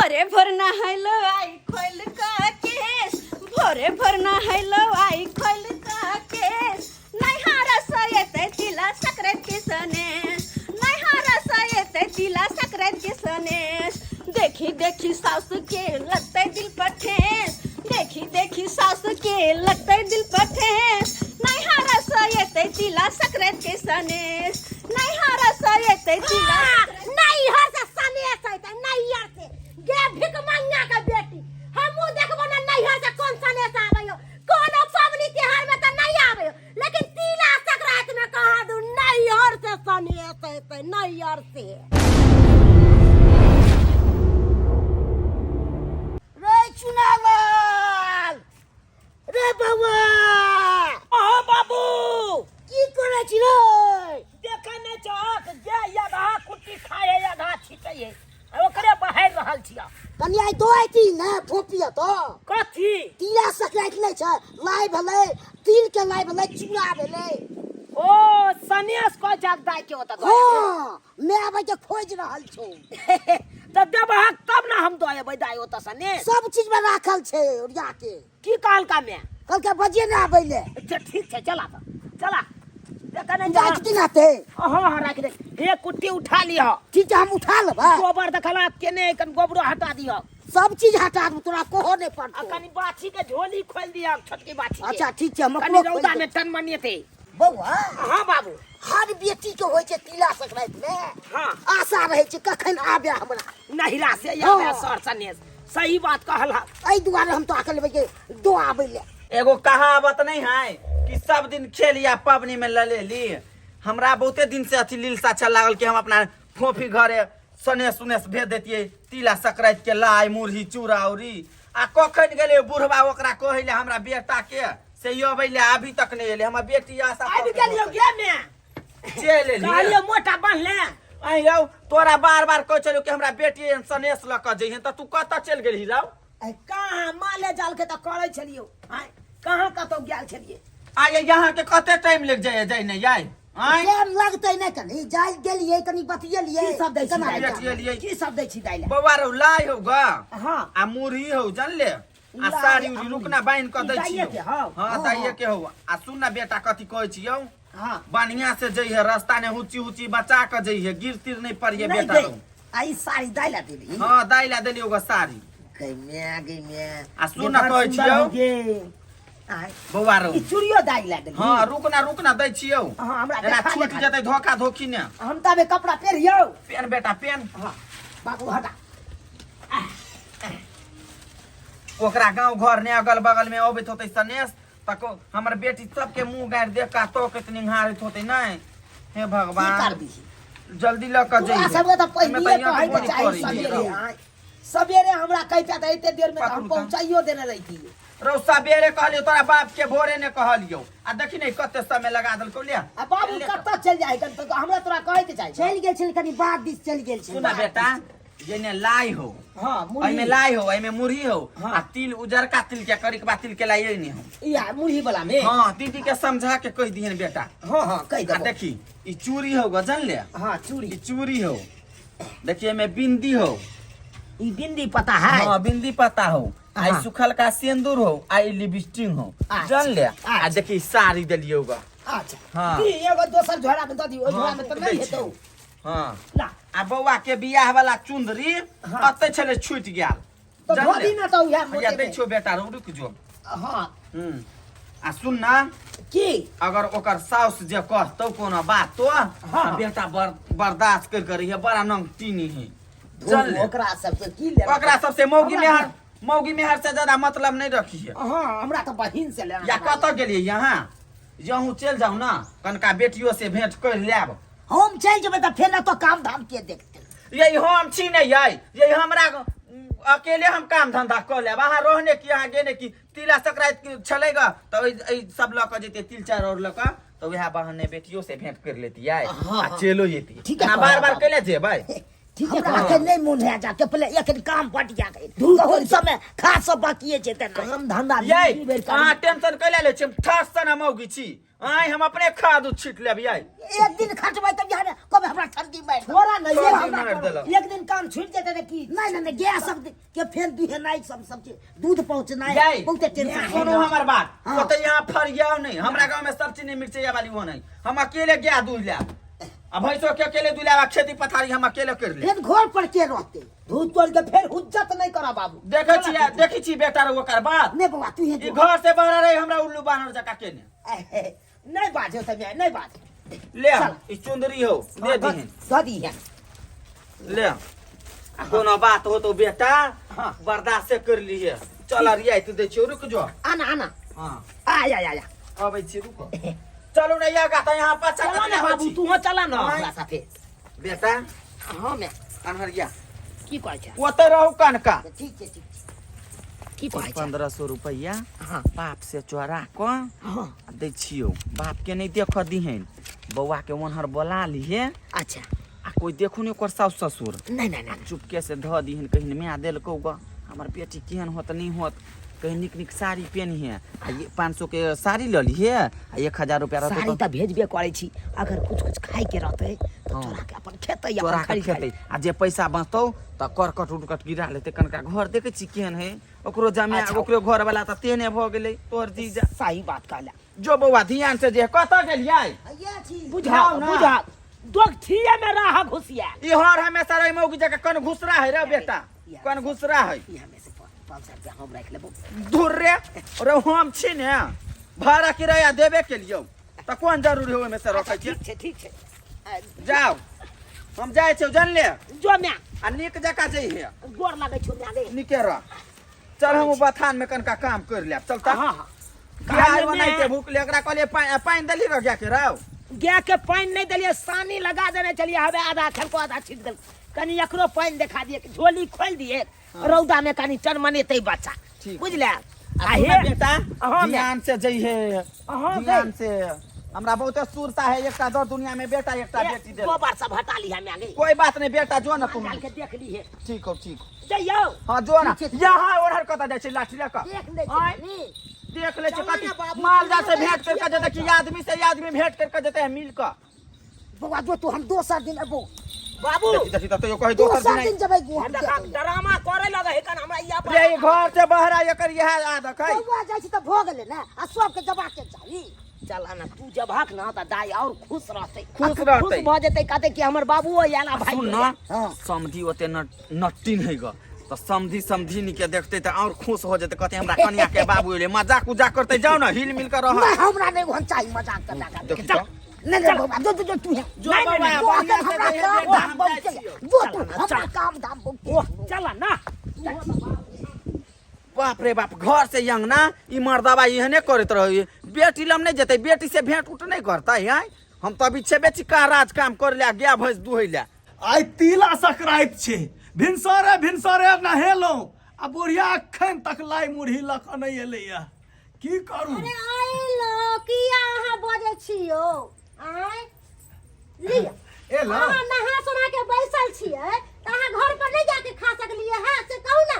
भोरे भोर नहलो आई खोल का केस, भोरे भोर नहलो आई खोल का केस, नैहर से एतै तिला संक्रांति के सनेस, नैहर से एतै तिला संक्रांति के सनेस। देखी देखी सास के लगतै दिल पर ठेस, देखी देखी सास के लगतै दिल पर ठेस, नैहर से एतै तिला संक्रांति के सनेस, नैहर से एतै तिला। नैहर से सनेस अयतै, नैहर से गे भिखमंगा के बेटी, हमहूँ देखबो ने नैहर से कोन सनेस आबैयो। कोनो पबनी तिहार में तऽ नहीं आबैयो, लेकिन तिला संक्रांति में कहाँ दू नैहर से सनेस अयतै, नैहर से। रे चुनालाल, रे बौआ। अहो बाबू, की करै छी रे? देखै नहि छहक जे आधा कुट्टी खाए आधा छिटै है, ओकरे बहारि रहल छियै। कनि आइ दो अयती ने फोपिया तो। कथी? तिला संक्रांति नहि छै, लाइ भेलै, तिल के लाइ भेलै, चूड़ा भेलै। ओ सनेस कहै छहक दाइ के ओतऽ दऽ हँ, my आबै के खोजि रहल छौ। तऽ देबहक तब ने हम दऽ एबै दाइ ओतऽ सनेस। सब चीज में राखल छै ओरिया के। की कहलका मैं? कहलकै बजिए ने आबै ले। अच्छा ठीक छै, चला तऽ चला। देखै नहि राखि दिन आते। हँ हँ राखि दे। हे कुट्टी उठा लिह। ठीक छै, हम उठा लेबै। गोबर देखला केने कन गोबरो हटा दिह। सब चीज हटा देबौ, तोरा कहो नहि पड़तौ। आ कनि बाछी के झोली खोलि दिह, छोटकी बाछी के। अच्छा ठीक छै, हम कनि अपनो रौदा में टनमनेतै। बौआ। हँ बाबू। हर बेटी के होइ छै तिला संक्रांति में। हँ। आशा रहै छै कखन आबे हमरा नहिरा से आबे सर सनेस। सही बात कहलक। एहि दुआरे हम तो लेबै के दो आबै ले। एगो कहावत नहीं है कि सब दिन खेल या पबनी में ललेली। हमरा बहुते दिन से अथी लीलसा चल लागल कि हम अपना फोफी घरे सनेस सुनेस भेज देतियै तिला संक्रांति के लाइ मुरही चूड़ा उड़ी। आ कखन गेलै बुढ़वा ओकरा कहै ले हमरा बेटा के से अबै ले, अभी तक नहीं एलै। हमर बेटी आशा आबि गेलियौ गे में। चलि एलियै। कहलियौ मोटा बान्ह ले। आँय यौ, तोरा बार बार कहै छलियौ कि हमरा बेटी एहन सनेस लऽ कऽ जइहें, तऽ तू कतऽ चलि गेलही रौ? आइ कहाँ माले जाल के तऽ करै छलियौ, आँय कहाँ कतौ गेल छलियै। आइ यहाँ के कते टाइम लागि जाइए जाइ नहि आइ? आँय? टाइम लगतै नहि, कनि जाइ गेलियै कनि बतियेलियै। की सब दै छी केना दाइ लए? बतियेलियै। की सब दै छी दाइ लए? बौआ रौ, लाइ हौ ग। हँ। आ मुरही हौ, जानले? आ लाइ साड़ी आ उड़ी मुरही। रुकना बान्हि कऽ दै दाइए छियौ। के हौ। हँ, दाइए के हौ। आ सुन ना बेटा, कथी कहै छियौ? हँ। बढ़िया से जइहे, रास्ता ने हुची हुची बचा के जइहे, गिर तिर नहीं पड़िए नहीं बेटा गई। रौ। आ ई साड़ी दाइ ला देबही? हँ, दाइ ला देलियौ ग साड़ी। गई म्या, गई म्या। आ सुन ना बड़ कहै सुंदर छियौ। हो गे। आय। बौआ रौ। ई चूड़ियो दाइ ला देलही? हँ, रुक ना, रुक ना, दै छियौ। हँ, हमरा एना देखा छूटि देखा। जेतै धोखा धोखी ने। हम तबे कपड़ा पहिरियौ। पेन बेटा, पेन। हँ, बाबू हटा। ओकरा गांव घर ने अगल बगल में अबैत होतै सनेस, तक हमर बेटी सबके मुंह गाड़ि देख कऽ तकैत निहारैत होतै। नहि हे भगवान, की करबिही? जल्दी लऽ कऽ तोरा जइहे। सबके तऽ एहिमे पहिलिये तऽ कहै के यक चाही बोली सबेरे, करै आँय। सबेरे हमरा कहिता तऽ एते देर में तऽ हम पकड़ू तऽ। पहुँचाइयो देने रहितियै। रौ, सबेरे कहलियौ तोरा बाप के, भोरे ने कहलियौ। आ देखी ने कते समय लगा देलकौ। ले आ बाबू ले। कतऽ चलि जाइ हन तऽ हमरा तोरा कहै के चाही। चलि गेल छलै कनि बात दिस चलि गेल छलै। सुना बेटा, जेने लाई हो। हाँ, मुरही। एहिमे लाई हो, एहिमे मुरही हो। हाँ। आ तिल उजरका तिल के करिकबा तिल के लाई नहीं हो। या मुरही वाला में? हाँ, दीदी के समझा के कह दिहन बेटा। हाँ, हाँ, कह आ देबो। देखी ई चूड़ी हो ग, जान ले? हाँ, चूड़ी। ई चूड़ी हो, देखिए एमे बिंदी हो। ई बिंदी पता है? हाँ, बिंदी पता हो। आ ई हाँ। सुखल का सिंदूर हो, आ ई लिपस्टिक हो। अच्छा। जान ले? आ अच्छा। देखी साड़ी देलियौ ग। अच्छा। हाँ। दी एगो दोसर झोरा में दऽ दी, ओहि झोरा हाँ, में तऽ दै नहि छियौ। हेतौ। हाँ। ला। आ बौआ के बियाह वाला चुंदरी हाँ। अते छले छूट गेल। तो जानले? धो दी ना तऽ उएह हैया मोटे दै में। छियौ बेटा, रौ, रुक जो। हाँ। आ सुन ना। की? अगर ओकर साउस जे कहतौ कोनो बात तो, हाँ। तऽ बेटा बर्दाश्त कर कर रहिए, बड़ा नंग टीनी है। धो, जानले? ओकरा सबके की लेना? ओकरा सबसे मौगी हमरा मेहर, मौगी मेहर से ज्यादा मतलब नहीं रखिए। हाँ, हमरा तऽ बहिन से लेना। या कतऽ गेलियै यहाँ? यहूँ चलि जाउ ना, कनका बेटियो से भेंट कर लेब। हम चलि जेबै तऽ फेर एतऽ काम धाम के देखतै? यही हम छी ने यै, यही हमरा अकेले हम काम धंधा कऽ लेब। अहाँ रहने की, अहाँ गेने की। तिला संक्रांति छलै ग तऽ एहि सब लऽ कऽ जैतियै, तिल चाउर और लऽ कऽ, तऽ वएह बहाने बेटियो से भेंट कर लेतियै हाँ, आ चलो जैतियै। ठीक है, ना बार बार बाबू। कैले जेबै? ठीक है। हमरा अखन नहि मोन है जाके, पहिले एखन काम बट जा गई, गहुम समय खास सब बाकिए छै तेना। काम धंधा ये जिंदगी भरि करू। अहाँ टेंशन कैला ले छी? हम ठस सन मौगी छी, आय हम अपने खाद उद छीट लेब याई। एक दिन खटबै तब यहाँ कब हमरा ठंडी मारि देलक। छोड़ा ने, ठंडी एक दिन मारि देलक। एक दिन काम छूटि जेतै तऽ की? नहि नहि नहि, गैस सब के फेर दुहेनाइ सब सब चीज, दूध पहुँचनाइ, याई बहुते टेंशन। सुनू हमर बात। हाँ। ओते यहाँ फरियाओ नहीं, हमरा गांव में सब चीज मिर्चैया वाली हो नहीं, हम अकेले गाय दूध लाब आ भैंसो के अकेले दूध लाब आ खेती पथारी हम अकेले कर ले। फेर घर पर के रहते? धूत तोड़ के फेर हुज्जत नहीं करा बाबू। देखै छी, देखै छी बेटा रे ओकर बात। नहि बौआ, तू ई घर से बाहर रहे हमरा उल्लू बानर जका केने। नहीं बाजे समय, नहीं बाजे। ले ई चुंदरी हो दे दीहिन। दऽ दीहिन। ले कोनो बात हो तो बेटा बर्दाश्त कर लिए। चल रियायत तू दै छियौ, रुक जो। आना आना। हां। आ आ आ आ। अबै छी, रुको। चलू ने या गाता यहाँ पाछा। चला ने बाबू, तू चला ना हमरा साथे। बेटा। हाँ मैं। अनहरिया। की कहै छै? ओतऽ रहू कनका। ठीक छै, ठीक छै। की कहै छै? 1500 रुपैआ। हाँ। बाप से चोरा कऽ हाँ दै छियौ, बाप के नहीं देख दिहन, बौआ के ओनहर बोला लिहे। अच्छा। आ कोई देखू नहीं ओकर सासु ससुर। नहीं नहीं नहीं। चुपके से धऽ दिहन, कहीं माय देलकौ ग, हमर बेटी केहन होत नहीं होत, कहीं निक निक साड़ी पेनहे आ ये 500 के साड़ी लऽ लिहे आ 1000 रुपया रहतौ। साड़ी तऽ तऽ भेजबे करै छी, अगर कुछ कुछ खाय के रहतै तऽ चोरा के अपन खेतै, अपन चोरा के खरीद। खेतै आ जे पैसा बचतौ तऽ करकट उरकट गिरा लेतै। कनका घर देखै छी केहन है ओकरो जमाय। अच्छा। ओकरो घर वाला तऽ तेहने भऽ गेलै तोहर जीजा। सही बात कहला। जो बौआ ध्यान से, जे कतऽ गेलियै? बुझा जाउ ना। बुझा दोगठिए में राह घुसिया। ई हर हमेशा रही मौगी जकाँ कन घुसरा है रे बेटा, कन घुसरा है। ई हमें से 500 रुपया हम राखि लेबो। दूर रे रे, हम छी ने भाड़ा किराया देबे के लियौ तऽ कोन जरूरी हो ओहिमे से रखै छियै? ठीक छै, ठीक छै। जाउ, हम जाइ छियौ, जानले? जो म्या। आ नीक जकाँ जइहे। गोर लागै छौ म्या गे। नीके रह। चल, हम बथान में कनका काम कर लेब, चल तऽ। हाँ हाँ। गाय बनाइते भूख ले, एकरा कहलियै पानि देली रह गाय के रौ? गाय के पानि नहि देलियै, सानी लगा देने छलियै, हवे आधा खेलको आधा छीट देल। कनि एकरो पानि देखा दिए, झोली खोलि दिए, रौदा में कनि टनमनेतै बच्चा। ठीक। बुझले? आ आ सुन हे बेटा, हाँ, ध्यान से जइहे। हाँ, ध्यान से। हमरा बहुते सुरता है, एकटा दर दुनिया में बेटा एकटा बेटी दे। गोबर सब हटा लिहा म्या गे। कोई बात नहीं बेटा, जो ना तुम। डाल के देख लीहे। ठीक हो, ठीक हो। जइयौ। हाँ जो ना। यहाँ ओढ़र कतऽ जाइ छै लाठी लऽ कऽ? देख लै आँय। छी। देख ले छै चला कथी ना बाबू, माल जा से भेंट करके जेतै कि आदमी से आदमी भेंट करके जेतै मिल कऽ? बौआ जो तू, हम दोसर दिन अबो। बाबू। देखी देखी तऽ तैयो कहै दोसर दोसर दिन दिन जेबै गुआ। हम देखा ड्रामा करे लगे है कन हमरा इया रे, ई घर से बाहर आ, एकर इएह आदत है। बौआ जाइ छी तऽ भऽ गेलै ने, आ सबके जबाक के चाही। चल ना, तू जबहक ना तऽ दाई और खुश रहतै। खुश रहतै। खुश भऽ जेतै, कहतै कि हमर बाबूओ आयल आ भाई। सुन न। हाँ। समधी ओते नट्टी नहीं ग, तऽ समधी समधिनी के देखते तऽ और खुश हो जेतै, कहते हमरा कनिया के बाबू एलै, मजाक उजाक करते। जाओ ना, हिल मिल कर रह। नहीं, हमरा नहीं ओहन चाही मजाक तजाक। देखी तऽ। नहीं नहीं बौआ, जो जो जो तू है। जो नहीं, बौआ, नहीं, जो बढ़िया अखन से हमरा जइहे काम बेटा, धाम हम जाइ बहुते छियौ। जो तू चल ना, हमरा चल। काम धाम बहुते। ओह चल ना। बाप रे बाप, घर से यंग ना ई मर्दबा एहने करैत रहे, बेटी लम नहीं जेतै, बेटी से भेंट उठ नहीं करतै। आँय, हम तऽ अभी छेबे छी का राज काम कर ले गाय भैंस दुहै ले। आइ तिला संक्रांति छै, भिनसरे भिनसरे नहेलहुँ आ बुढ़िया अखन तक लाइ मुरही लऽ कऽ नहि एलैया, की करू? अरे आइलो, किया अहाँ बजै छियो? आँय लिअ। एलहुँ। अहाँ नहा सोना के बैसल छियै तऽ अहाँ घर पर नहि जाके खा सकलियै हँ, से कहू ने?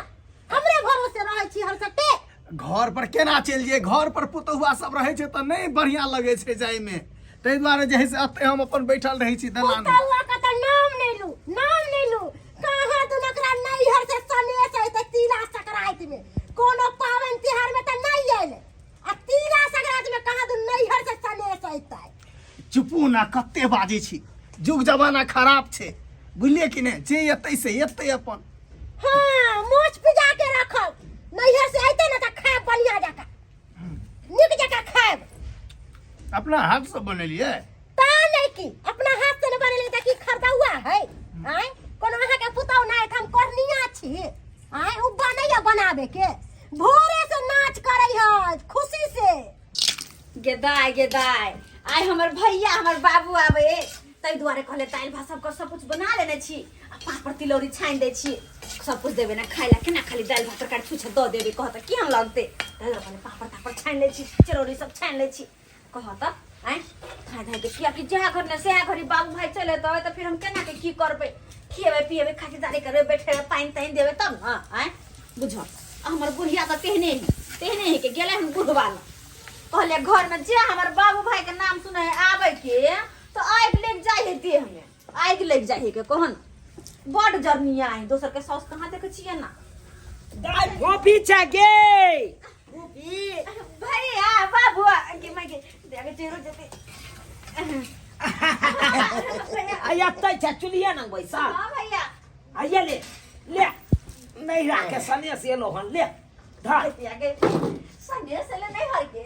हमरे भरोसे रहै छी हर सटे। घर पर केना चलि जइयै? घर पर पुतहुआ सब रहै छै तऽ नहि बढ़िआँ लगै छै जाइमे, ताहि दुआरे जे है से एतै हम अपन बैठल रहै छी दलान। पुतहुआ के तऽ नाम नहि लू, नाम नहि लू। कहाँ दुन ओकरा नैहर से सनेस अयतै तिला संक्रांति में? कोनो पाबनि तिहार में तऽ नहि अयलै, आ तिला संक्रांति में कहाँ दुन नैहर से सनेस अयतै? चुपू ना, कते बाजै छी? जुग जमाना खराब छै, बुझलियै कि नहि? जे एतै से एतै अपन। हाँ, मोछ पिजा के रखब, नैहर से अयतै ने तऽ खायब बढ़िया जकाँ, नीक जकाँ खायब। अपना हाथ से बनेलियै? ता नहि की, अपना हाथ से नहि बनेलियै तऽ की खरीदौआ है? आँय, कोनो अहाँके पुतहु नहि हम करनिया छी? आँय, ओ बनैया बनाबे के, भोरे से नाच करै है खुशी से। गे दाय, गे दाय, आइ हमर भैया हमर बाबू आबे, ताहि दुआरे कहले दालि भात सब सब कुछ बना लेने छी आ पापड़ तिलौरी छानि दै छी, सब कुछ देबै ने खाइ ला। केना खाली दालि भात तरकारी छुछे दऽ देबै, कहत केहन लगतै? ताहि दुआरे कहले पापड़ तापड़ छानि लै छी, चरौरी सब छानि लै छी, कहत आँय खाय धाय के, कियाकि जहाँ घर ने सएह घड़ी बाबू भाई चलि एतै तऽ फिर हम केना के की करबै? खिएबै पिएबै खातिरदारी करबै बैठेबै पानि तानि देबै तब ने आँय बुझो हमर बुढ़िया तऽ तेहने है तेहने है के गेलै हम बुढ़वा लग कहलियै घरमे जे हमर बाबू भाई के नाम सुनै है आबै के तऽ आगि लागि जाइ है देहमे आगि लागि जाइ है के कहन बड जर्नी आइ दोसर के साउस कहाँ देखै छियै ना दाइ फोफी छै गे भैया बाबू के माय के देखे चेहरो जते आ एतै छै चुल्हिए नंग बैसल हाँ भैया आइए ले ले नैहरा के सनेस एलो हन ले धर भैया के सनेस एले नैहर के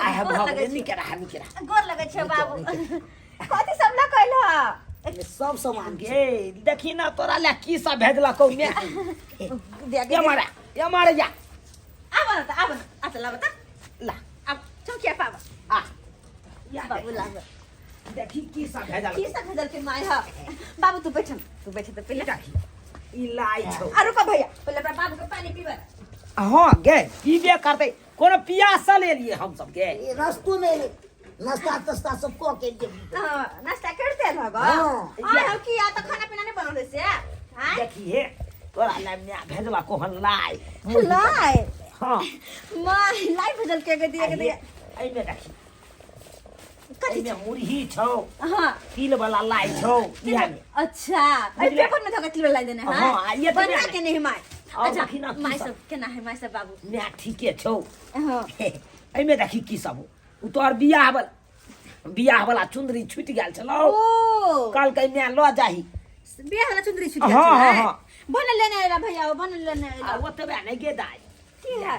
आइ गोर भऽ लगै गेलै छी। नीके रहा नीके रहा गोर लगै छै बाबू कथी सब लऽ कइल एहिमे सब सामान छै। गे देखी ना तोरा ले की सब भेजलकौ ने ये मारा ये मारा या आब न त आब न अच्छा लाब त ला आब चौकिया पाब आ या बाबू लाब देखी की सब भेजलकौ की सब भेजल के माय ह बाबू तू बैठ तू बैठ त पहिले देखी ई लाई छौ आ रुको भैया पहिले अपना बाबू के पानी पीबे हाँ गे पीबे करतै कोनो पियासल एलियै हम सब गे ई रस्तो में नाश्ता तस्ता सब कऽ के एलियै। हाँ, नाश्ता करते रहब हाँ। आय हम की आ त खाना पीना नहीं बनौले से आय देखी हे तोरा लाई माय भेजला कोहन लाई लाई हाँ माय लाई भेजल के के दिए के दिए एहिमे देखी कथी एहिमे मुरही छौ हाँ तिल वाला लाई छौ इएह मे अच्छा अरे बुझलियै? पेपर में धोके तिल लाई देने हाँ, आ ये तो बना नहि। के नहीं माय और अच्छा देखी ना की माय सब। सब केना है माय सब बाबू माय ठीके छौ हाँ एहिमे देखी की सब हो ओ तोहर बियाह वाला बियाह वाला चुंदरी छूटि गेल छलौ ओ कहलकै माय लऽ जाही बियाह वाला चुंदरी छूट गेल हाँ, छलै। हाँ, हाँ। बनल लेने अयला भैया ओ बनल लेने आ अयला ओतबे नहि गे दाइ की है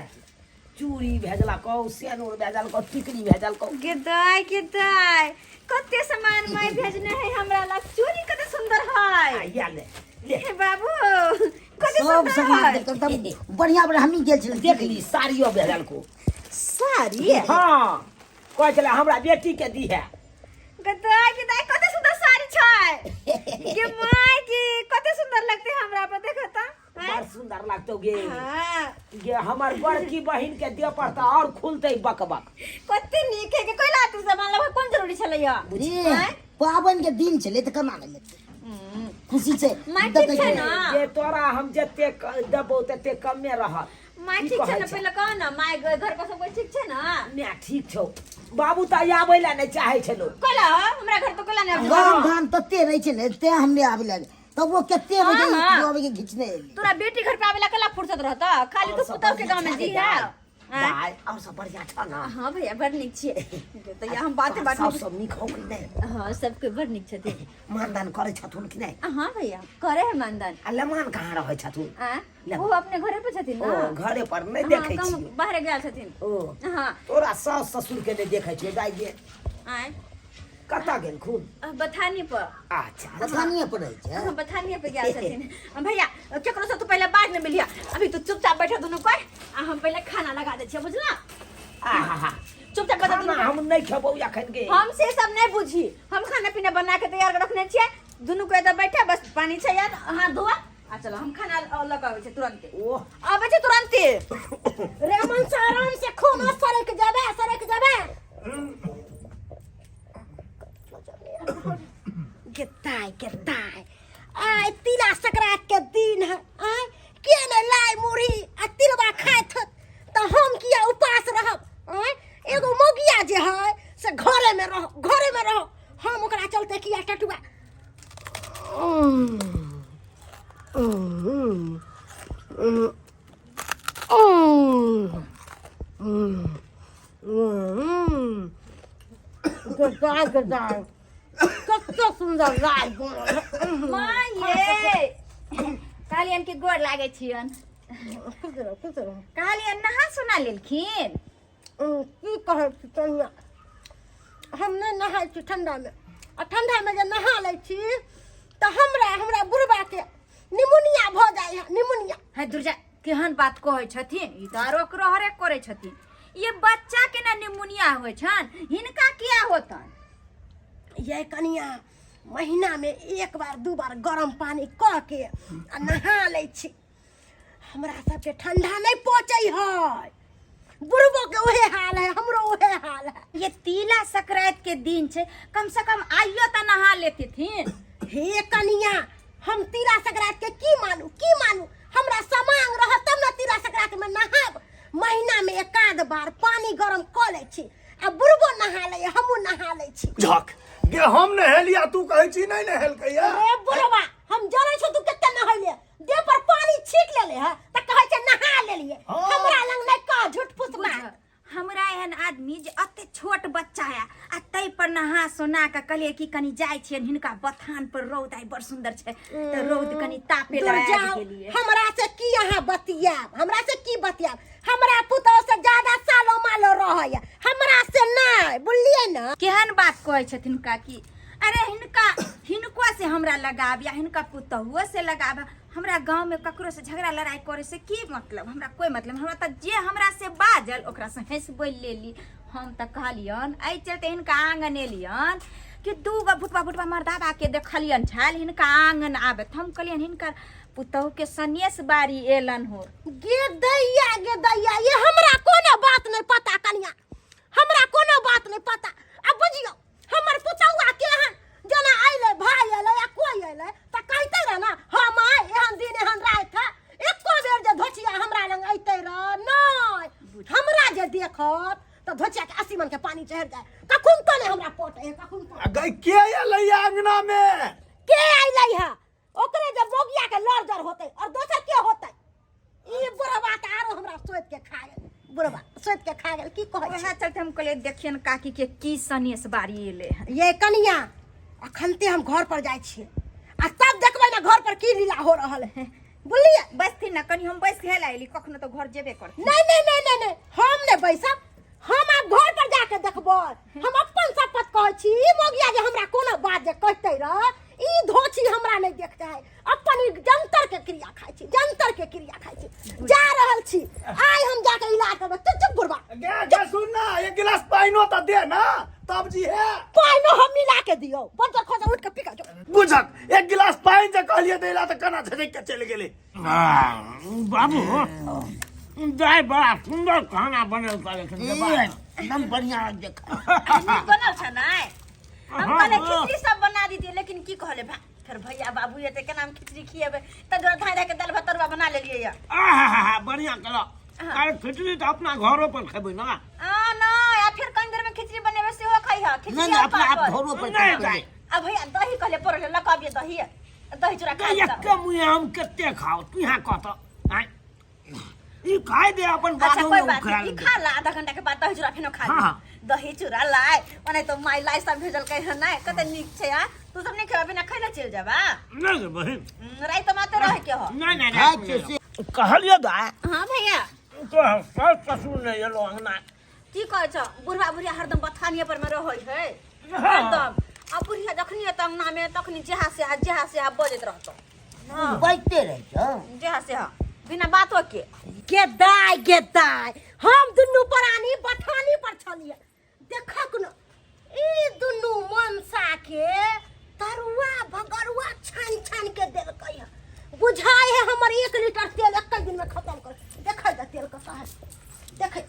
चूड़ी भेजलकौ सेनूर भेजलकौ टिकली भेजलकौ गे दाइ गे दाइ कते सामान माय भेजने है हमरा ला चूड़ी कते सुंदर आ है या ले ले हे बाबू कते सब सुंदर सामान है देलकै, एकदम बढ़िया बढ़िया हमही गेल छलियै देख ली साड़ियो भेजलकौ साड़ी हाँ कहै छलै हमरा बेटी के दी है गदाय गदाय कते सुंदर साड़ी छै गे माय की कते सुंदर लगते हमरा पर देखो त बड़ सुंदर लगतौ गे हां गे हमर बड़की बहिन के देह पर तऽ और खुलतै बक बक कते नीक है के कोइला तू सामान लेबै कोन जरूरी छलै या ए, पाबनि के दिन छलै तऽ केना नहि लेतै खुशी छै माय ठीक देखै छै छै। ना जे तोरा हम जते देबौ तते कमे रहत माय की ठीक छै कहै ने छै? पहिले कह ने माय घर पर सब कोइ ठीक छै ने माय ठीक छौ बाबू तऽ आबै लए नहि चाहै छलौ कोइला हमरा घर तो कोइला नहि आबै गाम घाम तते रहै छै ने तें हम नहि आबै लए तब वो कते हाँ, बजे हाँ। आबै के घिचने एली तोरा बेटी घर पे आवे ला कला फुर्सत रहता खाली तू पुतहु के गांव में जी है आँय? दाइ और सब बढ़िया छ ना हाँ भैया बड़ नीक छियै तऽ या हम बाते बात सब सब नीक हो कि नहि हाँ सबके बड़ नीक छथिन मानदान करै छथुन कि नहि हाँ भैया करे है मानदान आ लेमान कहाँ रहै छथुन आँ? ले। ओ अपने घरे पे छथिन ओ ना घरे पर नहि हाँ, देखै कहूँ छियै बाहरे गेल छथिन ओ हाँ तोरा सास ससुर के नहि देखै छियै दाइ गे आँय कतऽ गेल खून बथानी पर अच्छा बथानिए पर रहै छै हाँ, बथानिए पे गेल छथिन भैया केकरो से तू पहले बात नहीं मिलिया अभी तू चुपचाप बैठो दुनू कोई आ हम पहले खाना लगा दे छियै बुझला आहा चुपचाप बैठो दुनू खाना हम नहि खेबौ एखन गे हम से सब नहीं बुझी हम खाना पीना बना के तैयार रखने छियै दुनू कोई एतऽ बैठे बस पानी छै यार हाथ धोआ आ चलो हम खाना लऽ कऽ आबै छियै तुरन्ते ओह आबै छै तुरन्ते रे मन से आराम से खो ना सरक जाबे सरक जाबे गेताय गेताय आय तिला संक्रांत के दिन है आय के ने लाई मुरही आ तिलबा खाइत होत तऽ हम किया उपास रहब आय एगो मौगिया जे है से घरे में रहो घरे में रहो हम ओकरा चलते किया टटुआ गदाय गदाय कते सुन्दर लाइ बनल माँ ये कहलियन कि गोर लागै छियन खुश रहो खुश रहो कहलियन नहा सुना लेलखिन की कहै छी कनिया हम नहि नहाइ छी ठण्डामे आ ठण्डामे जे नहा लै छी तऽ हमरा हमरा बुढ़बाके निमोनिया भऽ जाइ है निमोनिया है दुर्जा केहन बात कहै छथिन ई तऽ आरो रहरे करै छथिन ये बच्चा के ना निमोनिया होइ छन हिनका किया होतन ये कनिया महीनामे एक बार दू बार गरम पानि कऽ के आ नहा लै छी हमरा सबके ठंडा नहीं पहुंचे है बुढ़बो के उहे हाल है हमरो उहे हाल है ये तिला संक्रांति के दिन छै कम से कम आइयो तऽ नहा लेतिथिन हे कनिया, हम तिला संक्रांति के की मानू की मानू? हमरा समांग रहत तब ने तिला संक्रांति में नहाब। महीना में एकाध बार पानी गरम कऽ लै छी आ बुढ़बो नहा लै, हमहूँ नहा लै छी। झक गे, हम नहेलिया, तू कहै छी नहि नहेलकैया। अरे बुढ़वा, हम जानै छौ तू कते नहैले। देह पर पानी छीट लेले है तऽ कहै छै नहा लेलिए। हाँ। हमरा लग नहि कह झूठ फूस बात। हमरा एहन आदमी जे एते छोट बच्चा है आ ताहि पर नहा सोना के कहलिए कि कनी जाइ छियनि हिनका बथान पर, रौद आइ बड़ सुंदर छै तऽ रौद कनी तापे दूर लए आबि जाओ। गेलियै। हमरा से की अहाँ बतियाब, हमरा से की बतियाब? हमरा पुतोह से ज्यादा सालो मालो रहैया, हमरा से नहि, बुझलियै ने? केहन बात कहै छथिन काकी। अरे हिनका हिनको से हमरा लगाब या हिनका पुतहुओ से लगाब, हमरा गांव में ककरो से झगड़ा लड़ाई करे से की मतलब? हमरा कोई मतलब, हमरा तऽ जे हमरा से बाजल ओकरा से हंस बोल लेली। हम तऽ कहलियन एहि चलते हिनका आंगन एलियन कि दू गो भुटबा भुटबा मर्दाबा के देखलियन छल हिनका आंगन आबे, हम कहलियन हिनकर पुतहु के सनेस बारी एलन हो। गे दैया, गे दैया, ये हमरा कोनो बात नहीं पता कनिया, हमरा कोनो बात नहीं पता। अब बुझियो हमर पुतौआ केहन, जेना अइलै भाई अइलै या कोई अइलै तऽ कहते रह ना हम आइ एहन दिन एहन राति है। एको बेर जे धोचिया हमरा लग अइते रह नहीं, हमरा जे देखत तऽ धोचिया के 80 मन के पानी चढ़ि जाए। कखन तो नहीं हमरा पोटे है, कखन तो। आ गई के एलै अंगना में? के अइलै है? ओकरे जे बोगिया के लड़ जड़ होते और दोसर के होते? ई बुढ़वा तऽ आरो हमरा सोति के खा गेल, बुढ़वा सोति के खा गेल। की कहै छी? वएह चलते हम कहलियै देखियन काकी के की सनेस बारी एलै हन। ये कनिया, अखनते हम घर पर जाइ छियै आ तब देखबै ने घर पर की लीला हो रहल है, बुझलियै? बैसथिन ने कनी, हम बैस के अयली, कखनो तऽ घर जेबे करथिन। नहीं नहीं नहीं नहीं नहीं, हम नहीं बैसब, हम आब घर पर जाके देखबै। हम अपन शपथ कहै छी, ई मोगिया जे हमरा कोनो बात जे कहते रह, ई धोछी हमरा नहीं देखते है। अपन ई जंतर के क्रिया खाइ छी, जंतर के क्रिया खाइ छी। जा रहल छी, आइ हम जाके इलाज करबै। चुप चुप बुढ़बा। गे गे सुन ना, एक गिलास पानिओ तऽ दे ना तब जी है। पानिओ हम मिला के दियौ, बड़ खोज उठ के पी के जो। बुझक एक गिलास पानि जे कहलियै दै ला तऽ केना झटकि के चलि गेलै। बाबू दाय बड़ा सुंदर खाना बनेलका लेकिन गे बा। एकदम बढ़िया देख नीक बनल छ नै? हम कहले खिचड़ी सब बना दीजिए, लेकिन की कहले भा फिर भैया बाबू एते केना हम खिचड़ी खिएबै, त दुआरे धाय धाय के दाल भात तरुआ बना लेलियै या। आहा, बढ़िया केलक। अरे खिचड़ी तऽ अपना घरो पर खेबै ना। आ नै, आ फिर कनी देर में खिचड़ी बनेबै सेहो खइह खिचड़ी। नहीं नहीं, और अपना आप पापड़। घरों पर नहीं खेबै। दाय। आ भैया दही कहले पड़ल है, लऽ अबियै दही, दही चूड़ा खा एक लेब। मुँहे हम कते खाओ, तू यहाँ कह तऽ आँय। ई खाय दे अपन अच्छा बादो कोई में बात खा नहीं, ई खा ला, आधा घंटा के बाद दही चूड़ा फेनो खा हाँ, ली। हाँ। दही चूड़ा लाय ओना तो माय लाय सब भेजलकै हन नै, कते नीक छै। आ तू सब नहीं खेबा? बिना खैले चलि जाबा? नहीं रे बहिन। राति माते रहे के हो। नहीं नहीं खाय नहीं। छियै से। कहलियो दाय। हाँ भैया। तो सास ससुर नहीं एलो अंगना। की कहै छ? बुढ़वा बुढ़िया हरदम बथानिए पर में रहै है हरदम। आ बुढ़िया जखनी एतऽ अंगना में तखनी जेहा सेहा जेहा सेहा बजैत रहतौ। हाँ। बैठते रहै छौ जेहा सेहा बिना बातो के। गे दाय, गे दाय, हम दुनू प्राणी बथानी पर छलियै, देखक न ई दुनू मनसा के तरुआ भगरुआ छानि छानि के देलकै है। बुझाय है हमर 1 लीटर तेल एक दिन में खत्म कर। देखै दे तेल कतऽ है, देखै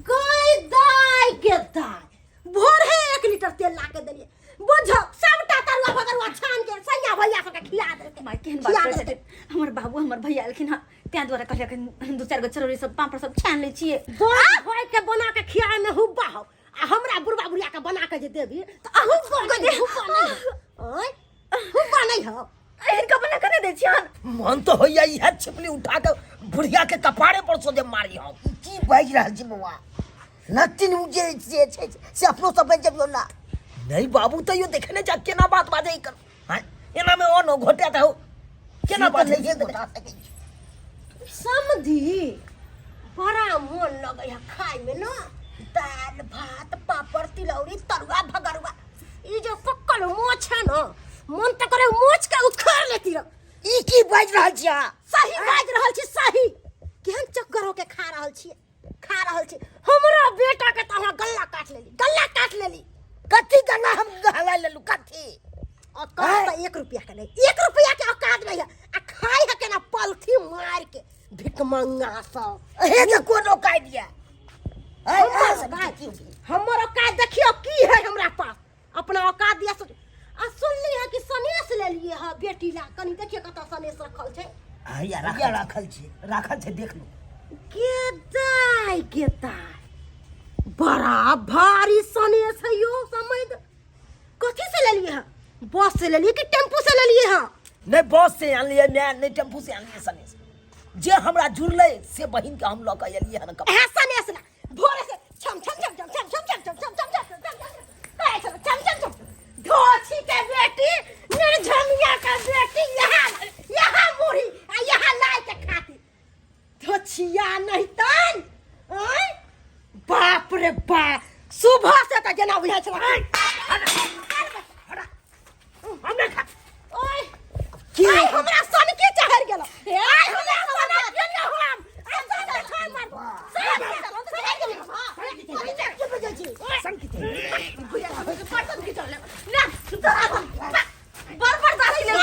गई दाय, गे दाय, भोरे 1 लीटर तेल ला के देलियै, बुझो सबटा तरुआ भगरुआ छान के सैया भैया सबके खिया देलकै। माय केहन बात खिया करै देलकै। छथिन हमर बाबू, हमर भैया एलखिन हँ तें दुआरे कहलियै कि दू चारि गो चरौरी सब पापड़ सब छानि लै छियै। बड़ भाई के बना के खियाए में हुब्बा हो, आ हमरा बुढ़वा बुढ़िया के बना के जे देबी तऽ हुब्बा नहीं, हुब्बा नहीं हो। आँय? हुब्बा नहीं हो। हिनका बना के नहि दै छियन। मन तो होइया इएह छिपली उठा के बुढ़िया के कपारे पर सोझे मारी हम। की बाजि रहल छी बौआ? नतिन उ जे जे छै से अपनो सब बाजि जबियौ ना। नहीं बाबू, तैयो देखे ने जा केना बात बाजै कर। हाँ, एना में ओनो घोटे त हो केना से तऽ बाजै? नहिये घोटा सकै छी। समधी, बड़ा मोन लगै है खाय में न, दाल भात पापड़ तिलौरी तरुआ भगरुआ। ई जो पक्कल मोछ है न, मन तऽ करे मोछ के उखाड़ लेती रह। ई की बाजि रहल छी अहाँ? सही बाजि रहल छी, सही। केहन चक्कर होके खा रहल छियै, खा रहल छी। हमरा बेटा के तऽ अहाँ गल्ला काट लेली, गल्ला काट लेली। कथी गल्ला हम हला लेलू? कथी? औकात तऽ 1 रुपया के नहीं, 1 रुपया के औकात नहीं है, आ खाय है केना पलथी मार के भिकमंगा सब। हे के कोन औकात यऽ? हमर औकात, हमर औकात देखियौ की है हमरा पास। अपना औकात दिया सोच। आ सुनली है कि सनेस लेलिए है बेटी ला, कनी देखिए कतऽ सनेस रखल छै। हैया राखल, राखल छै, राखल छै, देख लो। गे दाय गे दाय, बड़ा भारी सनेस है यो। समझ कथी से लेलिए है? बस से लेलिए कि टेम्पू से लेलिए है? नहीं बस से आनलिए माय, नहीं टेम्पू से आनलिए। सनेस जे हमरा जुड़लै से बहिन के हम लऽ कऽ एलियै हन। कपड़ा एहे सनेस ला भोरे से छम छम छम छम छम छम छम छम छम छम छम छम छम कहै छल छम छम छम। धोछी के बेटी, निर्झमिया के बेटी, यहाँ यहाँ मुरही आ यहाँ लाय के खाती धोछिया नहीं तन। आँय बाप रे बाप, सुबह से तऽ जेना बुझाइ छल। हम नहीं खा। ओए की हमरा सन के चढ़ गेल? आइ हमरा सन के हम आइ सन के छान मार सन के सन की बर्तन की चल ले बड़ बड़ दासी ले रे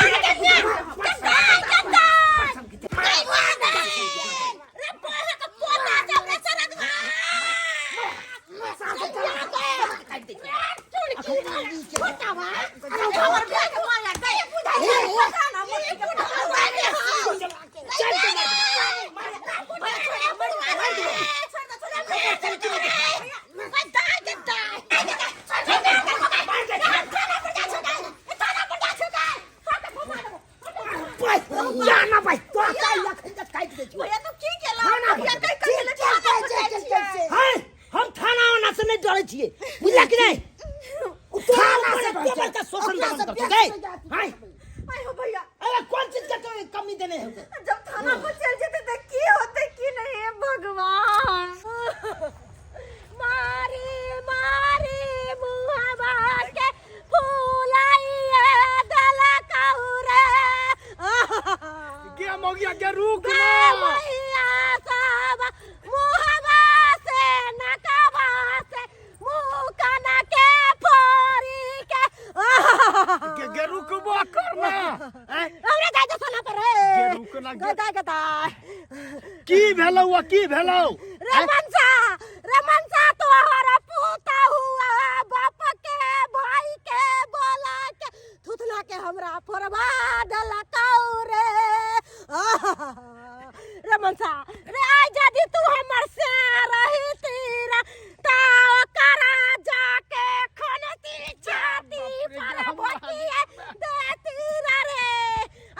बोला के पोता जब रे सरदवा ना भाई तो का लखन तक काट दे भैया तू की केला? भैया कहि कहि ले थाना पर जाइ छियै। है, हम थाना वाना से नहीं डरे छियै, बुझला कि नहीं? थाना से के बड़का शोषण दमन करतो गए हाय। आय हो भैया। अरे कौन चीज के तो कमी देने हो? जब थाना पर चल जेते त की होते की नहीं, हे भगवान। मारी मारी मुहबा के फूलाइए दलकौ रे। गे मौगिया गे, रुक ना। मैया सब मुहबा से नकबा से मुँह काना के फोरी के। गे गे रुकबो कर ना। आँय, हमरा जाय दे सोना पर रे। गे रुक ना गे। गदा गदा। की भेलौ आ, की भेलौ? रे मनसा, रे मनसा, तोहर पूता हुआ बाप के भाई के बोला के थुथना के हमरा फोड़वा देलकौ रे। रे मनसा रे, आइ जदि तू हमर से रही तीरा ता ओकरा जाके खनती छाती पर भोकिए देती रे।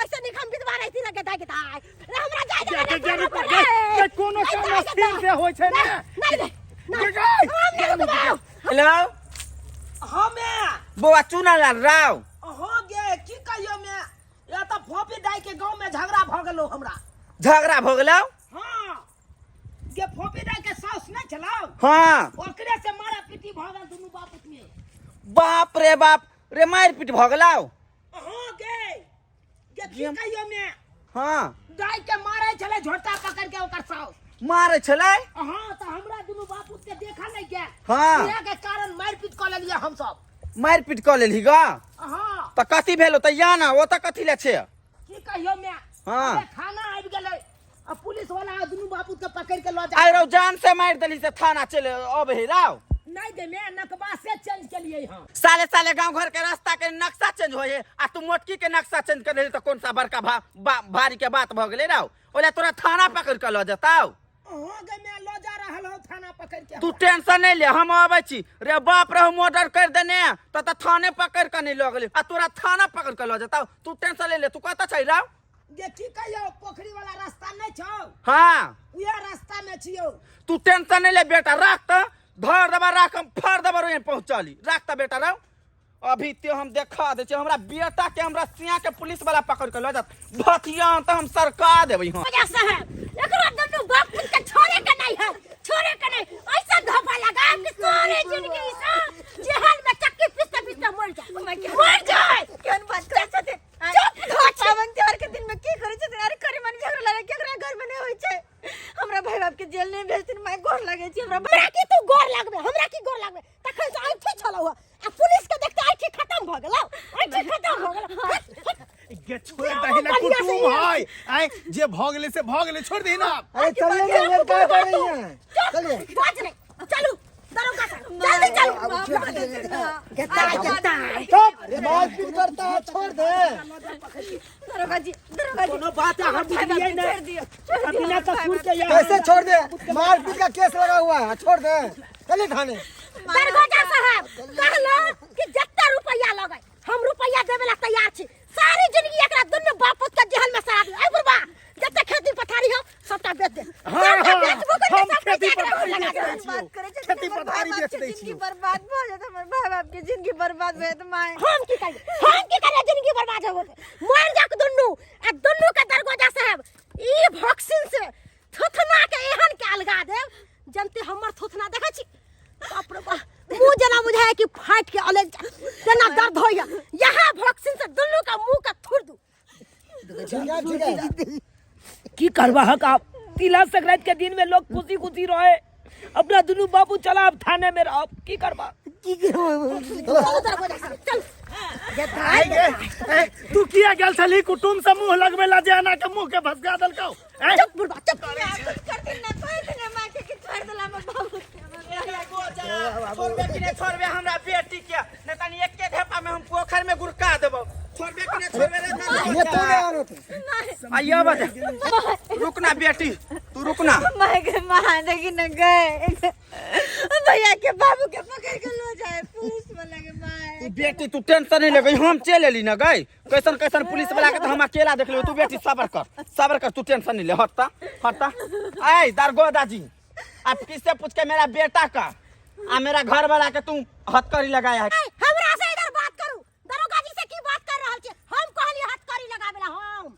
ऐसे निक हम विधवा रही रे। गदा गदा रे, हमरा जाय दे। गे गे रुक गे गे, कोनो काम स्थिर से होइ छै ने। नहीं रे। गे गे। हम नहीं रुकबौ। हेलो। हाँ मैं। बौआ चुनालाल राव। हो गे, की कहियो मैं, या तऽ फोपी दाई के गांव में झगड़ा भ गेलो हमरा। झगड़ा भऽ गेलौ? हाँ गे, फोपी दाई के साउस नहीं छलौ? हाँ। ओकरे से मारा पीटी भ गेल दुनू बापूत में। बाप रे बाप रे, मारि पीट भऽ गेलौ? हाँ गे गे, की कहियो मैं। हाँ। दाई के मारे छले झोटा पकड़ के ओकर साउस। मारे छलै? हाँ, तऽ हमरा दुनू बापूत के देखा नहीं गया। हाँ। इएह के कारण मारि पीट कऽ लेलियै हम सब। मारि पीट कऽ लेलही ग? हाँ। तऽ कथी भेलो तऽ या ना, ओ तऽ कथी ले छै? की कहियो मैं। हाँ। अबे थाना आबि गेलै आ पुलिस वाला दुनू बापूत के पकड़ के लऽ जा। आइ रौ, जान से मारि देली से थाना चले अबे हे राव? नहीं दे मैं नकबा से चेंज केलियै हम। साले साले गांव घर के रास्ता के नक्शा चेंज होय है आ तू मोटकी के नक्शा चेंज कर देली तऽ कौन सा बड़का भारी के बात भऽ गेलै राव? ओला तोरा थाना पकड़ के लऽ जेतौ। अहाँ के मैं लऽ जा रहल हूँ थाना पकड़ के। तू टेंशन नहीं ले, हम अबै छी। रे बाप रे, मर्डर कर देने त त थाने पकड़ के नहीं लऽ गेलै आ तोरा थाना पकड़ के लऽ जेतौ। तू टेंशन ले ले। तू कतऽ छै राव? गे की कहियो, पोखरी वाला रास्ता नहीं छौ? हाँ। उहे रास्ता में छियौ। तू टेंशन नहीं ले बेटा, राख त धर देबा, राख हम फाड़ देबा रोए पहुंचली। राख त बेटा राव, अभी ते हम देखा दे छियै हमरा बेटा के, हमरा सिया के पुलिस वाला पकड़ के लऽ जात भथिया त हम सरका देबै। हम भैया साहब, एकरा दुनू बाप पुत के छोड़े के नहीं है, छोड़े के नहीं। ऐसा धोखा लगा कि सारे जिंदगी से जेहल में चक्की पीसते पीसते मर जाए, मर जाए। केहन बात करै छथिन? चुप धोछी। पावन त्योहार के दिन में की करै छथिन? अरे करी मन झगड़ा लड़ाई केकरा घर में नहीं होइ छै। हमरा भाई बाप के जेल नहीं भेजथिन माय, गोर लगै छी हमरा। हमरा की तू गोर लगबे? हमरा की गोर लगबे? तखन से ऐठी छलौ आ पुलिस के देखते ऐठी खत्म भ गेलौ, ऐठी खत्म भ गेलौ। गे छोड़ दही ना, कुटुम है आय, जे भ गेलै से भ गेलै, छोड़ दही ना। अरे चलिए ना, मेरे क्या कर रही हैं, चलिए। बाज नहीं, चलू दरोगा साहब। जल्दी चलू। चुप, मारपीट करता है, छोड़ दे। दरोगा जी, दरोगा जी, कोनो बात अहाँ बुझलियै छोड़ नहि। दियौ, छोड़ दियौ। बिना कसूर के यहाँ कैसे छोड़ दे? मारपीट का केस लगा हुआ है, छोड़ दे, चलिए थाने। दरगोजा साहब, कहलो कि जत्ता रुपया लगे हम रुपया देवे ला तैयार छी। सारी जिंदगी एकरा दुनू बाप पुत के जेहल में सड़ा दे। ए बुढ़बा, जत्ते खेती पथारी हो सबटा बेच दे। हाँ, सबटा हाँ, बेचबो करके हम सब खेती पैसा एकरा पथारी लगा बेच देबै। दै छियौ। बात करै छै, खेती हमर पथारी भाय बेच बाप के दै जिंदगी छियौ। बर्बाद भऽ जायत, हमर भाय बाप के जिंदगी बर्बाद भऽ जायत माय। हम की करिए, हम की करिए, जिंदगी बर्बाद हो गेल। मर जाक दुनू आ दुनू के दरगोजा साहब ई भॉक्सिन से थुथना के एहन के अलगा देब जनते। हमर थुथना देखै छी, बाप रे बाप, मुंह जेना बुझाय कि फाटि के अलग तेना दर्द होइया। यहाँ भॉक्सिन से दुनू के मुंह के थुर दू। ठीक है, ठीक है। की करबहक आप? तिला संक्रांति के दिन में लोग खुशी खुशी रहे। अपना दुनू बाबू चला, अब थाने में रहो, की करबा? की चलो दरगोजा साहब, चल। आइ गे, ए, तू किया गेल छली कुटुम से मुंह लगबे ला जे एना के मुंह के भसका देलकौ? ए? चुप बुढ़बा, चुप। कुछ करथिन ना, कहथिन ना माँ के कि छोड़ देला हमर बाबू के, हमर भैया के। छोड़बे कि नहीं छोड़बे हमरा बेटी के? नहीं तनी एके धेपा में हम पोखर में गुड़का देबो। छोड़बे कि नहीं छोड़बे रे? ये तो नहीं आनो थे। आइया बता, रुकना बेटी, तू रुकना। माय के माँ, देखी न गए भैया के बाबू के पकड़ के लो जाए पुलिस वाला के माय। तू बेटी, तू टेंशन नहीं ले, हम चल एली ना गई। कैसन कैसन पुलिस वाला के तो हम अकेला देख लेबै। तू बेटी सबर कर, सबर कर, तू टेंशन नहीं ले। हटता, हटता। ऐ दरगोदा जी, आप किससे पूछ के मेरा बेटा का आ मेरा घर वाला के तू हथकड़ी लगाया है? ए, हमरा से इधर बात करू, दरोगा जी से की बात कर रहल छी? हम कहली हथकड़ी लगाबे ला हम?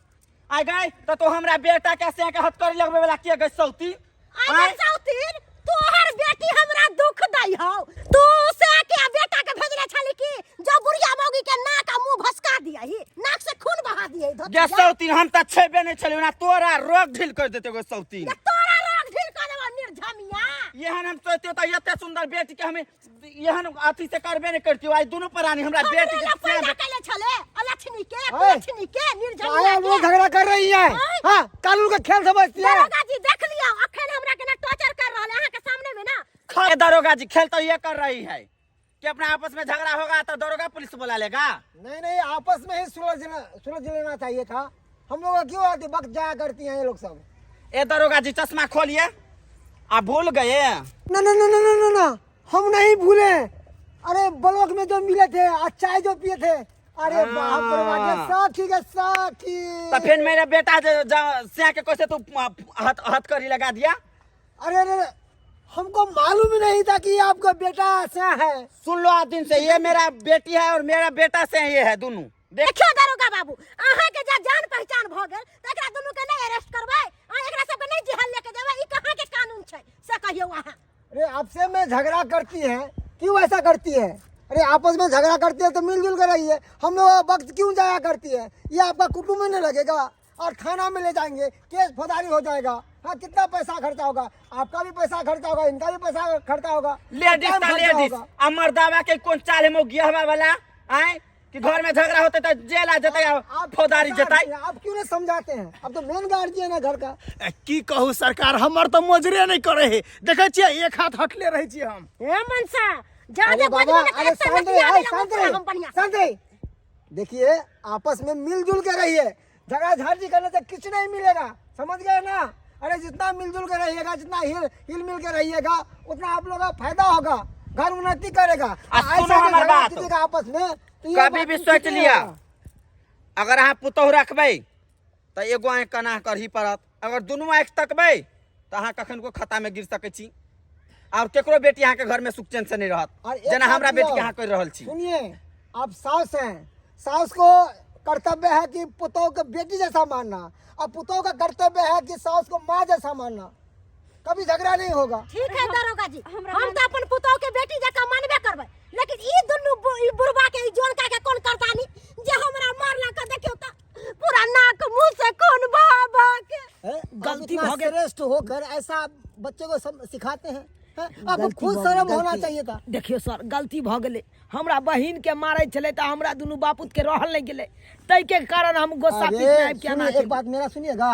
आय गए तो तू हमरा बेटा के से के हथकड़ी लगबे वाला के गई सौती? अगर सौतीन तोहर बेटी हमरा दुख दै हौ। तू से के बेटा के भेजले छली कि जो बुढ़िया मौगी के नाक आ मुंह भसका दियही, नाक से खून बहा दियही। गे सौतीन, हम त छेबे नहीं छली ना, तोरा रोग ढील कर देते गो सौतीन। ये तोरा रोग ढील कर देबो निर्झमिया। एहन हम सोचते तो एते सुंदर बेटी के हमें एहन अथी से करबे नहीं करती। आई दोनों प्राणी हमरा बेटी हमरे के ला पैदा कैले छले अलक्षणी के, ओए, कुलक्षणी के, काहे निर्झमिया लोग के। झगड़ा कर रही है? हाँ, कानून का खेल समझती है? दरोगा जी, देख लियो, अखन हमरा के ना टॉर्चर कर रहल है अहाँ के सामने में ना। खा दरोगा जी, खेल तो ये कर रही है कि अपना आपस में झगड़ा होगा तो दरोगा पुलिस बुला लेगा। नहीं नहीं, आपस में ही सुलझ लेना चाहिए था। हम लोग का क्यों आते वक्त जाया करती हैं ये लोग सब? ए दरोगा जी, चश्मा खोलिए, आ भूल गए? ना ना ना ना ना ना ना, हम नहीं भूले। अरे, ब्लॉक में जो मिले थे और चाय जो पिए थे, अरे बाप रे बाप, ये सब ठीक है, सब ठीक। तो फिर मेरा बेटा से के कैसे तू हथकड़ी लगा दिया? अरे अरे अरे, हमको मालूम ही नहीं था कि ये आपका बेटा ऐसा है। सुन लो, आज दिन से ये मेरा बेटी है और मेरा बेटा से ये है दोनों, देख। देखियो दरोगा बाबू, अहाँ के जा जान पहचान भ गेल त एकरा दुनू के नहीं अरेस्ट करबै आ एकरा सबके नहीं जेल लेके जेबै? ई कहाँ के कानून छै से कहियौ अहाँ। अरे, आपसे में झगड़ा करती है, क्यों ऐसा करती है? अरे, आपस में झगड़ा करती है तो मिलजुल कर रहिए। हम लोग वक्त क्यों जाया करती है? ये आपका कुटुंब में नहीं लगेगा और थाना में ले जाएंगे, केस फौजदारी हो जाएगा। हाँ, कितना पैसा खर्चा होगा? आपका भी पैसा खर्चा होगा, इनका भी पैसा खर्चा होगा। लेडीज टाइम ता खर्चा लेडीज होगा। आ मर्दावा के कौन चाल है मोगियहवा वाला आए कि घर में झगड़ा होते तो जेल आ जते, आप फौजदारी जताई। आप क्यों नहीं समझाते हैं? अब तो मेन गार्जियन है घर का। ए, की कहू सरकार, हमर तऽ मोजरे नहि करे है। देखै छियै, एक हाथ हटले रहै छियै हम। हे मनसा, जा अरे दे। बाबा, अरे शांत रहिए, अरे शांत हम बढ़िया रहिए, शांत रहिए। देखिए, आपस में मिलजुल के रहिए। झगड़ा झांटी करने से कुछ नहीं मिलेगा, समझ गए ना? अरे, जितना मिलजुल के रहिएगा, जितना हिल हिल मिल के रहिएगा, उतना आप लोगों का फायदा होगा, घर उन्नति करेगा। आ सुनो ऐसा हमार झगड़ा बात। कीजिएगा आपस में तो ये कभी बात भी ठीक सोच नहीं लिया, होगा। अगर अहाँ पुतोहु रखबै तऽ एगो आँखि कनाह करही पड़त। अगर दुनू आँखि तकबै तऽ अहाँ कखन को खता में गिर सकै छी और केकरो बेटी अहाँके घर में सुख चैन से नहीं रहत, और एक जेना बात हमरा बेटी के और, अहाँ कहि रहल छी। सुनिए, आप सास हैं, सास को कर्तव्य है कि पुतोह को बेटी जैसा मानना और पुतोह का कर्तव्य है कि सास को माँ जैसा मानना। कभी झगड़ा नहीं होगा। ठीक है दरोगा जी, हमरा हम तो अपन पुतोह के बेटी जकाँ मानबे करबै, लेकिन ई दुनू ई बुढ़बा के, ई जोनका के कोन करतानी जे हमरा मारला के? देखियौ त पूरा नाक मुंह से खून बहा बहा के। हैं? गलती आप इतना हो गई। श्रेष्ठ होकर ऐसा बच्चे को सिखाते हैं, हैं? आपको गलती खुद भऽ शर्म गेलै, होना गलती। चाहिए था। देखियौ सर, गलती भऽ गेलै। हमरा बहिन के मारै छलै तऽ हमरा दुनू बापुत के रहल नहि गेलै, ताहिके कारण हम गुस्सा अरे, पीस में आबि के सुनिए, एना एक बात मेरा सुनिएगा।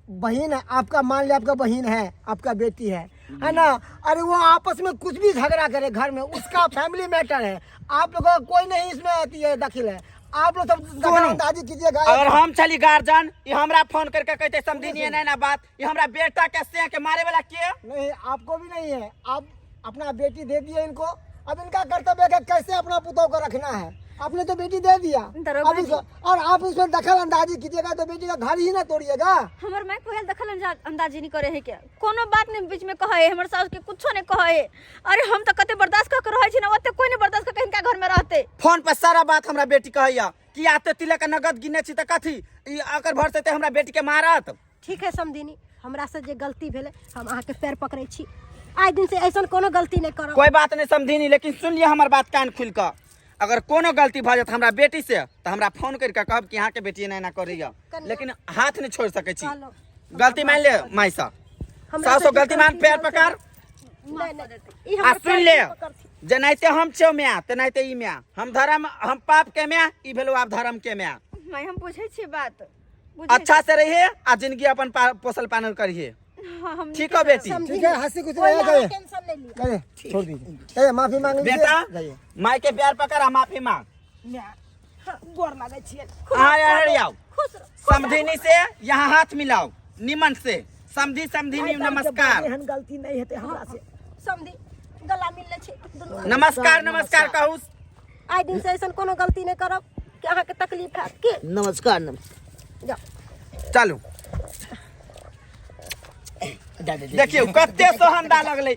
बहन है आपका, मान लिया आपका बहन है, आपका बेटी है। है ना? अरे वो आपस में कुछ भी झगड़ा करे घर में, उसका फैमिली मैटर है। आप लोगों का कोई नहीं इसमें आती है, दखिल है। आप लोग सब दखलअंदाजी कीजिएगा। अगर हम छली गार्जियन, ई हमरा फोन करके कहते समझी नहीं ना बात, ई हमरा बेटा के से के मारे वाला के नहीं, आपको भी नहीं है। आप अपना बेटी दे दिए इनको, अब इनका कर्तव्य है कि कैसे अपना पुतोह को रखना है। आपने तो बेटी दे दिया, दरोगा अब इसको और आप इसमें दखल अंदाजी कीजिएगा तो बेटी का घर ही ना तोड़िएगा। हमर माय कोई दखल अंदाजी नहीं करे है के, कोनो बात नहीं बीच में कहे, हमर सास के कुछो नहीं कहे। अरे हम तो कते बर्दाश्त कर के रहै छी ना, ओते कोई नहीं बर्दाश्त कर के हिनका घर में रहते। फोन पर सारा बात हमरा बेटी कहैया कि आते तिलक नगद गिने छी त कथी ई अकर भर से हमरा बेटी के मारत। ठीक है समधिनी, हमरा से जे गलती भेलै हम अहाँके पैर पकड़ै छी, आइ दिन से ऐसन कोनो गलती नहीं करब। कोई बात नहीं समधिनी, लेकिन सुन लिअ हमर बात कान खुलि कऽ, अगर कोनो गलती भऽ जायत हमरा बेटी से तऽ हमरा फोन करि कऽ कहब कि अहाँके बेटी एना एना करैया, लेकिन हाथ नहीं छोड़ सकै छी। गलती मान ले माय सँ, हमरा सासो से जे गलती मान, गलती पैर भेल से- पकड़। नहि, नहि, ई आ हमर सुन पैर ले, पकड़थिन। जेनाहिते हम छियौ माय तेनाहिते ई माय, हम धर्म हम पाप के माय, ई भेलौ आब धर्म के माय। माय हम बुझै छियै बात, बुझै अच्छा से रहिए आ जिंदगी अपन पोसल पालन करिए। हाँ, हम ठीक हो बेटी? ठीक है, हंसी खुशी कोई रहिए, अहाँ जाइए। टेंशन नहीं लिया। जाइए, छोड़ दीजिए, जाइए, माफी मांग लीजिए, बेटा जाइए। माय के प्यार पकड़ आ माफी मांग। गोर लागै छियै। हाँ, आओ। खुश रहो। समधिनी से यहाँ हाथ मिलाओ निमन से, समधी समधिनी नमस्कार। एहन गलती नहीं हेतै हमरा से। समधी गला मिलले छै दुनू। नमस्कार नमस्कार कहू। आइ दिन से ऐसन कोनो गलती नहीं करब कि अहाँके तकलीफ हैत के। नमस्कार नमस्कार। जाओ। चलू। देखियौ कते सोहनदा लगलै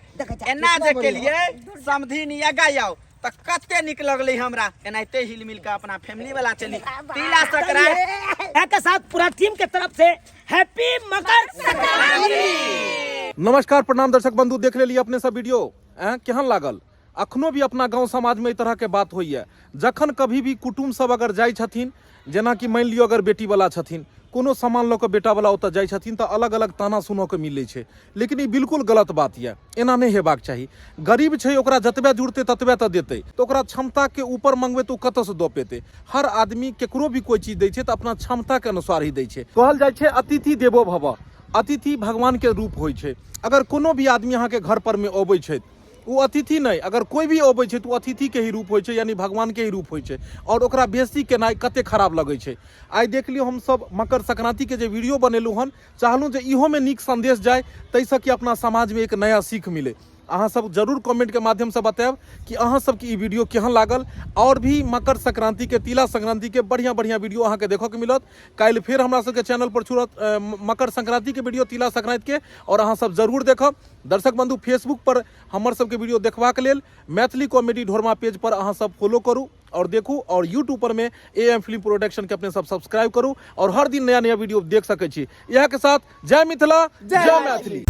एना जे केलियै समधिनी आगा आउ तऽ कते नीक लगलै हमरा। एनाहिते हिल मिल के अपना फैमिली वाला चली तिला संक्रांति के साथ पूरा टीम के तरफ से हैप्पी मकर संक्रांति। नमस्कार प्रणाम दर्शक बंधु, देख लेलिए अपने सब वीडियो केहन लागल। अखनो भी अपना गांव समाज में एहि तरह के बात होइए। जखन कभी भी कुटुम्ब सब अगर जाइ छथिन, जेनाकि मानि लियौ अगर बेटी वाला छथिन, कोनो सामान लऽ कऽ बेटा वाला ओतऽ जाइ छथिन तऽ अलग अलग ताना सुनऽ के मिलै छै, लेकिन ई बिल्कुल गलत बात यऽ, एना नहि हेबाक चाही। गरीब छै ओकरा जतबे जुड़तै ततबे तऽ देतै, तऽ ओकरा क्षमताके ऊपर मंगबै तऽ ओ कतऽसँ दऽ पेतै। हर आदमी केकरो भी कोइ चीज दै छै तऽ अपना क्षमताके अनुसार ही दै छै। कहल जाइ छै अतिथि देवो भव, अतिथि भगवानके रूप होइ छै। अगर कोनो भी आदमी अहाँके घर पर मे अबै छथि, ओ अतिथि नहि, अगर कोइ भी अबै छै तऽ ओ अतिथिके ही रूप होइ छै, यानी भगवानके ही रूप होइ छै, आओर ओकरा बेइज्जती केनाइ कते खराब लगै छै। आइ देख लियौ हमसब मकर संक्रान्तिके जे वीडियो बनेलहुँ हन, चाहलहुँ जे इहोमे नीक सन्देश जाय, ताहिसँ कि अपना समाजमे एक नया सीख मिलै। अहाँ सब जरूर कमेंटके माध्यमसँ बतायब कि अहाँ सबके ई वीडियो केहन लागल। आओर भी मकर संक्रान्तिके, तिला संक्रान्तिके बढ़िआँ बढ़िआँ वीडियो अहाँके देखऽके मिलत। काल्हि फेर हमरा सबके चैनल पर छुड़त मकर संक्रान्तिके वीडियो, तिला संक्रान्तिके, आओर अहाँ सब जरूर देखब। दर्शक बंधु, फेसबुक पर हमर सबके वीडियो देखबाक लेल मैथिली कॉमेडी ढोरमा पेज पर अहाँ सब फॉलो करू और देखू, और यूट्यूब पर में ए एम फिल्म प्रोडक्शन के अपने सब सब्सक्राइब करू और हर दिन नया नया वीडियो देख सकै छी। इएह के साथ जय मिथिला, जय मैथिली।